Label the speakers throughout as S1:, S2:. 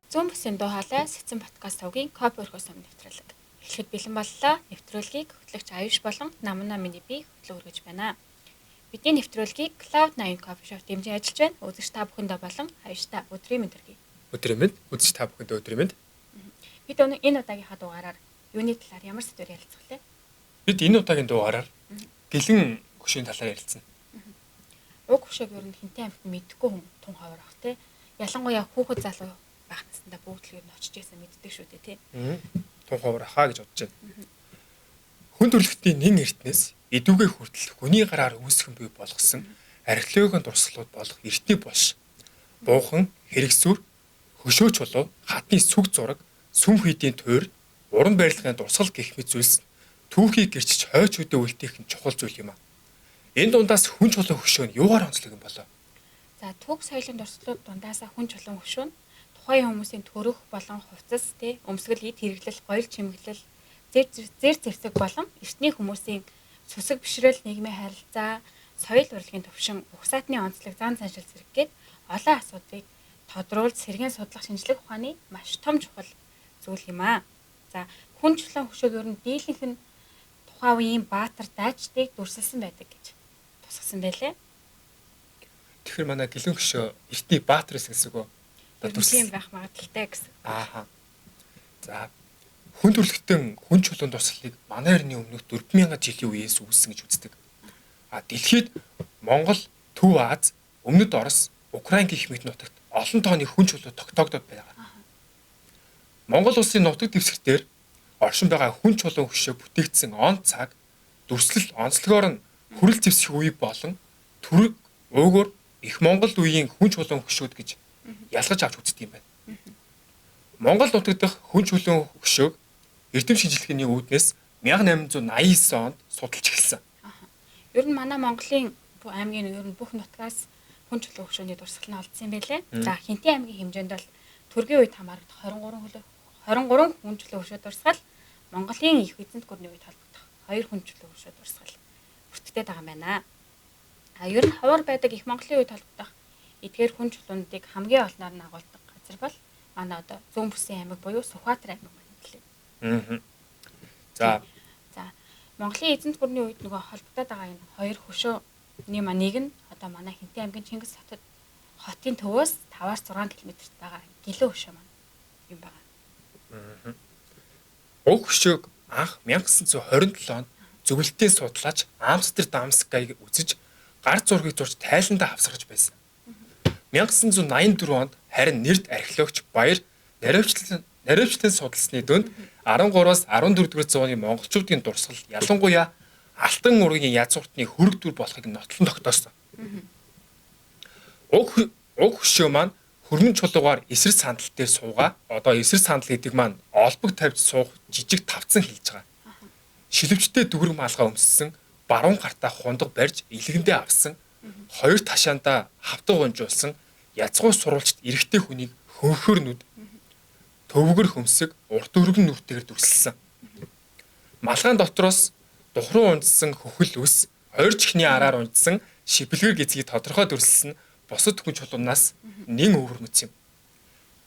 S1: Зүүн бүсийн дуу хоолой Сэцэн подкаст сувгийн кофе өрхөө сум нэвтрүүлэг. Эхлэхэд бэлэн боллоо. Нэвтрүүлгийг хөтлөгч Аюш болон Намна миний би хөтлөн хүргэж байна. Бидний нэвтрүүлгийг Cloud9 Coffee Shop дэмжин ажиллаж байна. Үзэгч та бүхэндээ болон Аюштай өдрийн мэнд хүргэе.
S2: Өдрийн мэнд. Үзэгч та бүхэндээ өдрийн мэнд.
S1: Бид өнөө энэ удаагийнхаа дугаараар юуны талаар ямар сэдвээр ярилцах вэ?
S2: Бид энэ удаагийн дугаараар гэлэн хөшөөний талаар ярилцсан.
S1: Уг хөшөөг ер нь хинтээ амьтан мэдэхгүй хүн тун ховор ах те. Ялангуяа хүүхэд залуу байх наснда бүгд л ер нь очиж байсан мэддэг шүү дээ тий.
S2: Тун ховор ахаа гэж бодож байна. Хүн төрөлхтний нэн эртнээс эдүгээ хүртэл хүний гараар үүсгэн бий болгосон археологийн дурсгалууд болох эртний булш, буухан, хэрэгсүр, хөшөө чулуу, хатны сүг зураг, сүм хийдийн туйр, уран барилгын дурсгал гэх мэт зүйлс түүхийг гэрчиж хойч үдэ үлдээх нь чухал зүйл юм а. Энэ дундаас хүн чулуу хөшөө нь юугаар онцлог юм болоо?
S1: За түүх соёлын дурсгалууд дундаасаа хүн чулуун хөшөө нь тухайн хүмүүсийн төрөх болон хувцас тий өмсгөл, эд хэрэглэл, гоёл чимэглэл, зэр зэвсэг болон эртний хүмүүсийн сүсэг бишрэл, нийгмийн харилцаа, соёл урлагийн төвшин, угсаатны онцлог, зан заншил зэрэг гээд олон асуудлыг тодруулж сэргээн судлах шинжлэх ухааны маш том чухал зүйл юм аа. За хүн чулуун хөшөөг ер нь дийлэнх нь тухайн үеийн баатар дайчдыг дүрсэлсэн байдаг гэж тусгасан байлээ.
S2: Тэгэхээр манай гэлэн хөшөө эртний баатар байсан гэсэн үг үү?
S1: Тийм байх магадлалтай гэсэн.
S2: Ааха. За хүн төрөлхтөн хүн чулуун дурсгалыг манай эртний өмнөх 4000 жилийн үеэс үүссэн гэж үздэг. А дэлхийд Монгол, Төв Аз, Өмнөд Орос, Украин гэх мэт нутагт олон тооны хүн чулуу тогтоогдоод байгаа. Монгол улсын нутаг дэвсгэр дээр оршин байгаа хүн чулуун хөшөө бүтээгдсэн он цаг дүрслэл онцлогоор нь хүрэл зэвсэх үе болон түрэг уугуур их Монгол үеийн хүн чулуун хөшөөд гэж ялгаж авч үздэг юм байна. Монгол нутаг дахь хүн чулуун хөшөөг эрдэм шинжилгээний үүднээс 1889 онд судалж эхэлсэн.
S1: Ер нь манай Монголын аймгийн ер нь бүх нутгаас хүн чулуун хөшөөний дурсгал нь олдсон юм байлээ. За Хинтээ аймгийн хэмжээнд бол төргийн үед хамаарагдах 23 хүн чулуун хөшөө дурсгал, Монголын их эзэнт гүрний үед холбогдох 2 хүн чулуун хөшөө дурсгал бүртгэдэг байгаа юм байна. А ер нь ховор байдаг их Монголын үед холбогдох эдгээр хүн чулуунуудыг хамгийн олноор нь агуулдаг газар бол манай одоо Зүүн бүсийн аймаг буюу Сүхбаатар аймаг байна лээ.
S2: За
S1: За Монголын эзэнт гүрний үед нөгөө холбогдоод байгаа энэ хоёр хөшөөний маань нэг нь одоо манай Хинтээ аймгийн Чингис хотод хотын төвөөс 5-аас 6 км-т байгаа гэлэн хөшөө маань юм байна.
S2: Уг хөшөөг анх 1927 онд зөвлөлтийн судлаач Амстердамскайг үзэж гар зургийг зурж тайландаа авсаргаж байсан. 1984 онд харин нэрд археологч Баяр наривчлан судалсны дүнд 13-аас 14-р зууны монголчуудын дурсгал ялангуяа Алтан ургийн язгууртны хөрөг дүр болохыг нотлон тогтоосон. Уг хөшөө маань хөрмөн чулуугаар эсрэг сандал дээр суугаа. Одоо эсрэг сандал гэдэг маань олбог тавьж суух жижиг тавцан хэлж байгаа. Шилвчтэй дүгрэг маалгаа өмссөн, баруун гартаа хундаг барьж илгэндээ авсан, хоёр ташаандаа хавтаг унжуулсан язгуу сурвалжт эрэгтэй хүнийг хөнхөр нүд, төвгөр хөмсөг, урт өргөн нүртэйгээр дүрсэлсэн. Малгаан дотроос духруу унжсан хөхөл ус, хоёр чихний араар унжсан шиплэгэр гизгийг тодорхой дүрсэлсэн бусад хүн чулуунаас нэн өвөрмөц юм.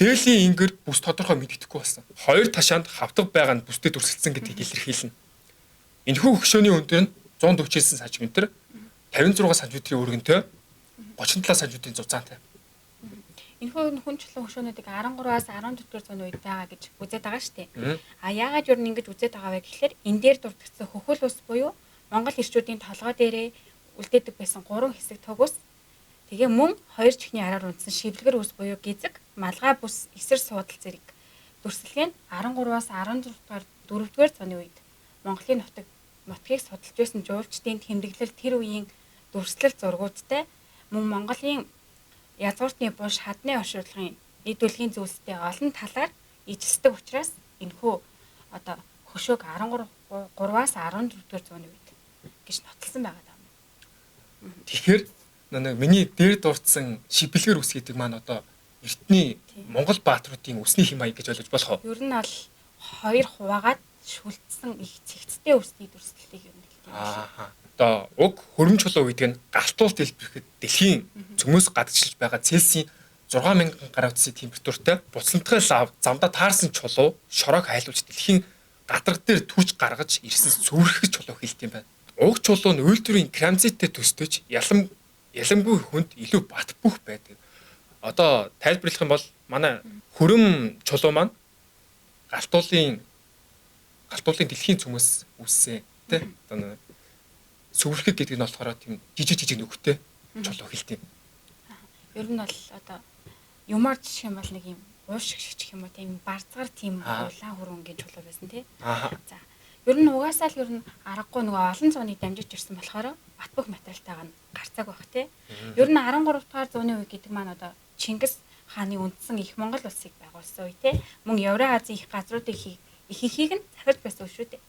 S2: Дээлийн ингэр бүс тодорхой мэддэхгүй болсон. Хоёр ташаанд хавтаг байгаа нь бүстэй дүрсэлсэн гэдгийг илэрхийлнэ. Энэхүү хөшөөний өндөр нь 149 см, 56 см-ийн өргөнтэй, 37 см-ийн зузаантай.
S1: Энэхүү хүн чулуун хөшөөнүүдийг 13-аас 14-р зууны үед байгаа гэж үзээд байгаа шүү дээ. А яагаад ер нь ингэж үзээд байгаа вэ гэхлээр энэ дээр дурдгдсан хөхөл ус буюу Монгол ирчүүдийн толгой дээрээ үлдээдэг байсан 3 хэсэг туг ус, тэгээ мөн хоёр чихний араар унтсан шивлэгэр ус буюу гизэг, малгай бүс, эсэр суудал зэрэг дүрслэгээ нь 13-аас 16-р 4-р зууны үед Монголын нутаг нутгийг судалж байсан жуулчдын тэмдэглэл тэр үеийн дүрслэл зургуудтай мөн Монголын язгууртны буш хадны оршуулгын эд үлгийн зүйлстэй олон талаар ижилсдэг учраас энэхүү одоо хөшөөг 13-аас 14-р зууны үед гэж нотолсон байгаа даа.
S2: Тэгэхээр нэг миний дээр дурдсан шиплэгэр ус гэдэг маань одоо эртний Монгол баатруудын үсний хэм маяг гэж ойлгож болох уу?
S1: Ер нь бол хоёр хуваагаад шүлтсэн их цэгцтэй үсний дүрслэлийг ер нь хэлдэг юм шиг.
S2: Одоо уг хөрөм чулуу гэдэг нь галтуул дэлбэрэхэд дэлхийн цөмөөс гадагшилж байгаа Цельсийн 6000 гаруй цэцгийн температуртай буцламтгай лав замдаа таарсан чулуу шороог хайлуулж дэлхийн гадраг дээр түрж гаргаж ирсэн сүрхэг чулуу хэлт юм байна. Уг чулуу нь үйлдвэрийн крамзиттэй төсдөж яламгүй хүнд илүү бат бөх байдаг. Одоо тайлбарлах юм бол манай хөрөм чулуу маань галтуулын дэлхийн цөмөөс үүссэн тий. Одоо сүрхэг гэдэг нь болохоор тийм жижиг нөхтэй чулуу хэлт юм.
S1: Ер нь бол одоо юмар жишг юм бол нэг юм уушиг шиг юм уу тийм барцгаар тийм улаан хөрөнгөний чулуу байсан тий. За ер нь угаасаа л ер нь аргагүй нөгөө олон зууны дамжиж ирсэн болохоор бат бөх материалтайгаа нь гарцааг байх тий. Ер нь 13 дугаар зууны үе гэдэг маань одоо Чингис хааны үндсэн их Монгол улсыг байгуулсан үе тий. Мөн Евразийн их газруудыг ихэнхийг нь захирч байсан үе шүү дээ.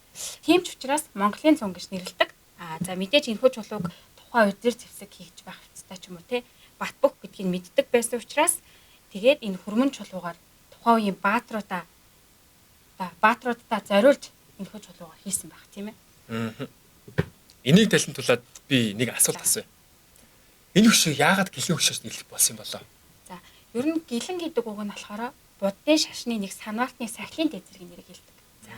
S1: Тийм ч учраас Монголын зун гэж нэрлэдэг. А за мэдээж энэхүү чулууг тухайн үед зэр зэвсэг хийж байх хэвчтэй ч юм уу тий. Бат бөх гэдгийг мэддэг байсан учраас тэгээд энэ хөрмөн чулуугаар тухайн үеийн баатруудаа зориулж энэхүү чулуугаар хийсэн байх тийм ээ.
S2: Энийг талын тулаад би нэг асуулт асууя. Энэ хөшөө яагаад гэлэн хөшөөс нэрлэх болсон юм болоо?
S1: За, ер нь гэлэн гэдэг үг нь болохоор буддын шашны нэг санваартны сахилын дээд зэргийн нэрийг хэлдэг. За,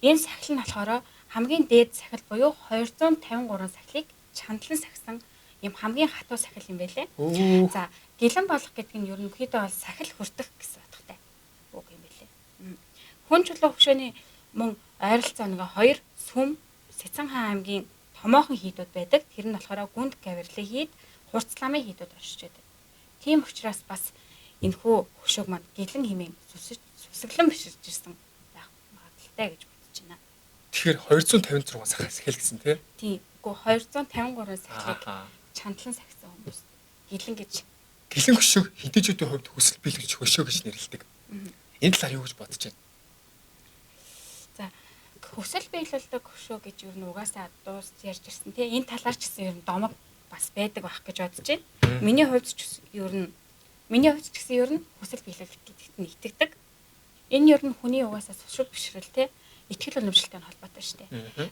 S1: энэ сахил нь болохоор хамгийн дээд сахил буюу 253 сахилыг чандлан сахисан юм хамгийн хатуу сахил юм байлээ. За, гэлэн болох гэдэг нь ерөнхийдөө бол сахил хүртэх гэсэн утгатай үг юм байлээ. Хүн чулуу хөшөөний мөн ойролцоо нэг 2 сүм Цэцэн хаан аймгийн томоохон хийдүүд байдаг. Тэр нь болохоор гүнд гавирлын хийд, хурцламын хийдүүд оршиж байдаг. Тийм учраас бас энэхүү хөшөөг маань гэлэн хэмээн сүсэглэн биширж ирсэн байх магадлалтай гэж бодож байна.
S2: Тэгэхээр 256 сахил гэсэн тий?
S1: Тийм. Үгүй 253 сахилыг чандлан сахисан хүмүүс гэлэн гэж.
S2: Гэлэн хөшөөг хинтэжүүдийн хувьд хүсэл биелүүлж хөшөө гэж нэрлэдэг. Энэ талаар юу гэж бодож байна?
S1: За, хүсэл биелүүлдэг хөшөө гэж ер нь угаасаа дуус ярьж ирсэн тий. Энэ талаар ч гэсэн ер нь домог бас байдаг байх гэж бодож байна. Миний хувьд ч ер нь хүсэл биелүүлэх гэдэгт нь итгэдэг. Энэ ер нь хүний угаасаа сушиг бишрэл тий итгэл үнэмшилтэй холбоотой шүү дээ.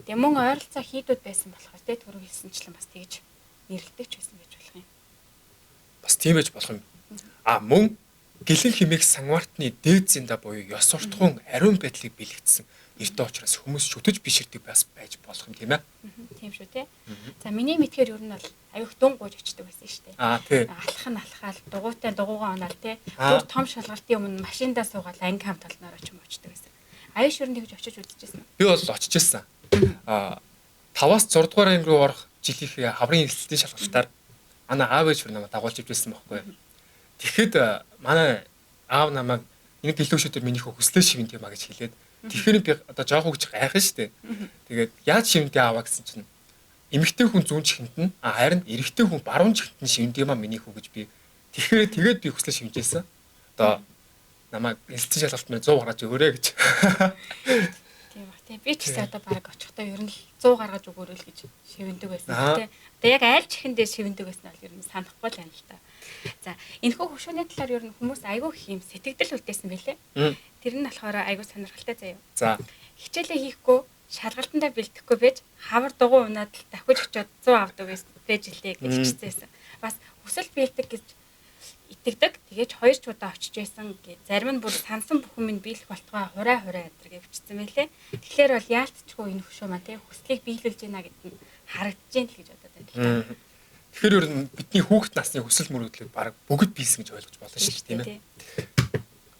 S1: Тэгээ мөн ойролцоо хийдүүд байсан болохоор тий түрүү хэлсэнчлэн бас тэгж нэрлэдэг ч байсан гэж болох юм.
S2: Бас тийм байж болох юм. А мөн гэлэн хэмээх санваартны дээд зинда буюу ёс суртахуун ариун байдлыг бэлэгдсэн нэртэй учраас хүмүүс шүтэж биширдэг бас байж болох юм тийм ээ.
S1: Тийм шүү тий. За миний мэдхээр ер нь бол аюух дүн гууж очдөг байсан шүү дээ.
S2: Аа тий.
S1: Алах нь алхаал, дугуйтай дугуйгаа унаал тий. Бүр том шалгалтын өмнө машиндаа суугаад анги хамт олноор очим очдөг байсан. Аюуш ер нь тэгж очиж үзчихсэн.
S2: Би бол очиж байсан. Аа 5-аас 6 дугаар анги руу орох жилийнхээ хаврын эрсдэлтийн шалгалтаар манай аав ээж бүр намайг дагуулж явж байсан байхгүй. Тэгэхэд манай аав намайг энэ гэлүүшүүдээр миний хүслээ шивэнт юм а гэж хэлээд тэгэхээр би одоо жоох хөгж гайхан шүү дээ. Тэгээд яаж шивэнтээ аваа гэсэн чинь эмэгтэй хүн зүүн чихэнд нь харин эрэгтэй хүн баруун чихэнд нь шивэнт юм а миний хүү гэж би тэгэхээр тэгээд би хүслээ шивэнжсэн. Одоо намайг эрсдэлтийн шалгалт мэ 100 гаргаж өгөөрэй гэж.
S1: Тийм ба тийм би ч гэсэн одоо баг очихдоо ер нь л 100 гаргаж өгөөрэй л гэж шивэндэг байсан тийм. Одоо яг айл чихэндээ шивэндэг байсан бол ер нь санахгүй л байна л та. За энэхүү хөшөөний талаар ер нь хүмүүс айгүй их юм сэтгэгдэл үлдээсэн байлээ. Тэр нь болохоор айгүй сонирхолтой заяа.
S2: За
S1: хичээлээ хийхгүй шалгалтандаа бэлтгэхгүй байж хавар дугуй унаад л давхиж очиод 100 авдаг байж илээ гэж бичсэн. Бас хүсэл биелдэг гэж итгэдэг. Тэгээд 2 ч удаа очиж байсан гэ. Зарим нь бүр сансан бүхэн минь биелэх болтугай хурай хурай өдр гэж бичсэн байлээ. Тэгэхээр бол яалтчгүй энэ хөшөө маань тий хүслийг биелүүлж гинэ гэдээ нь харагдаж гин л гэж бодод байна л та.
S2: Тэгэхээр ер нь бидний хүүхэд насны хүсэл мөрөөдлийг баг бүгд биелсэн гэж ойлгож болно шүү дээ тийм ээ.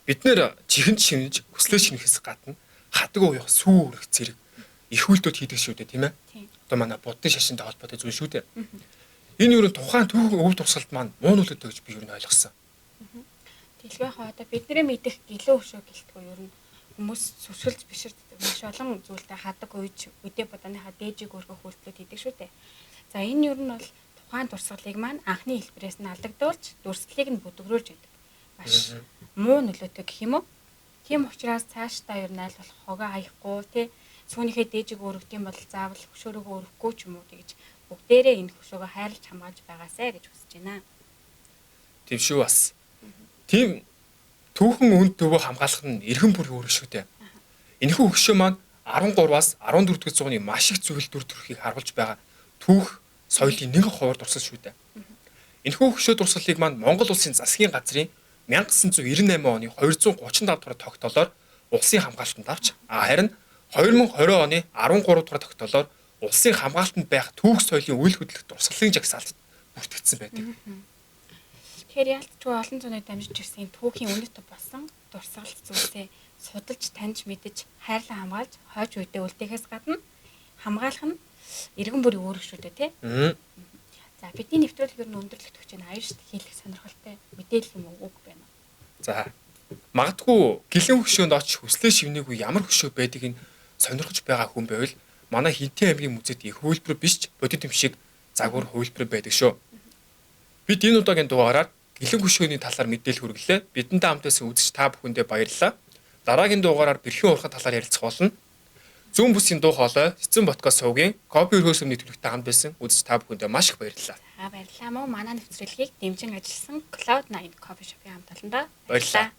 S2: Бид нэр чихэнд шивнэж хүслээ шинэхээс гадна хадаг уях сүү өрөх зэрэг их үйлдэлүүд хийдэг шүү дээ тийм ээ. Одоо манай буддын шашинтай холбоотой зүйл шүү дээ. Энэ ер нь тухайн түүхэн өв туршилт маань муу нөлөөтэй гэж би ер нь ойлгосон.
S1: Дэлгэх одоо бидний мэдэх гэлэн хөшөө гэлтгүй ер нь хүмүүс сүршилж биширддэг маш олон зүйлтэй хадаг уйж өдөө буданыхаа дээжийг өргөх үйлдэлүүд хийдэг шүү дээ. За энэ ер нь бол тухайн дурсгалыг маань анхны хэлбэрээс нь алдагдуулж дүрслэлийг нь бүдгэрүүлж байдаг. Маш муу нөлөөтэй гэх юм уу? Тийм учраас цаашдаа ер нь аль болох хогоо хаяхгүй тий сүүнийхээ дээжийг өргөдөг юм бол заавал хөшөөрөөгөө өргөхгүй ч юм уу тэгж бүгдээрээ энэ хөшөөгөө хайрлаж хамгаалж байгаасай гэж хүсэж байна.
S2: Тийм шүү бас. Тийм түүхэн үнд төвөө хамгаалах нь эргэн бүрийн үүрэг шүү дээ. Энэхүү хөшөө маань 13-аас 14 дэх зууны маш их зүйл дүр төрхийг харуулж байгаа түүх соёлын нэгэн хуваар дурсал шүү дээ. Энэхүү хөшөө дурсгалыг маань Монгол улсын засгийн газрын 1998 оны 237 дугаар тогтоолоор улсын хамгаалтанд авч, харин 2020 оны 13 дугаар тогтоолоор улсын хамгаалтанд байх түүх соёлын үйл хөдлөх дурсгалын жагсаалтад бүртгэгдсэн байдаг.
S1: Тэгэхээр яалтчгүй олон зууны дамжиж ирсэн түүхийн үнэт болсон дурсгалт зүйлсээ судалж таньж мэдэж хайрлан хамгаалж хойч үедээ үлдээхээс гадна хамгаалах нь иргэн бүрийн үүрэг шүү дээ, тий? За, бидний нэвтрүүлэг ер нь өндөрлөх гэж байна. Аюушт хийлэх сонирхолтой мэдээлэл юм уу, үг байна уу?
S2: За, магадгүй гэлэн хөшөөнд очиж хүслээ шивнээгүй ямар хөшөө байдгийг нь сонирхож байгаа хүн байвал манай Хинтээ аймгийн музейд их хувилбар биш ч бодит юм шиг загвар хувилбар байдаг шүү. Бид энэ удаагийн дугаараар гэлэн хөшөөний талаар мэдээлэл хүргэлээ. Бидэнтэй хамт байсан үзэгч та бүхэндээ баярлалаа. Дараагийн дугаараар бэрхийн уурхай талаар ярилцах болно. Зүүн бүсийн дуу хоолой Цэцэн подкаст сувгийн кофе өрхөөсөмний төлөвтэй хамт байсан үзэгч та бүхэндээ маш их баярлалаа.
S1: За, баярлалаа мó. Манай нэвтрүүлгийг дэмжин ажилласан Cloud9 Coffee Shop-ийн хамт олондоо
S2: баярлалаа.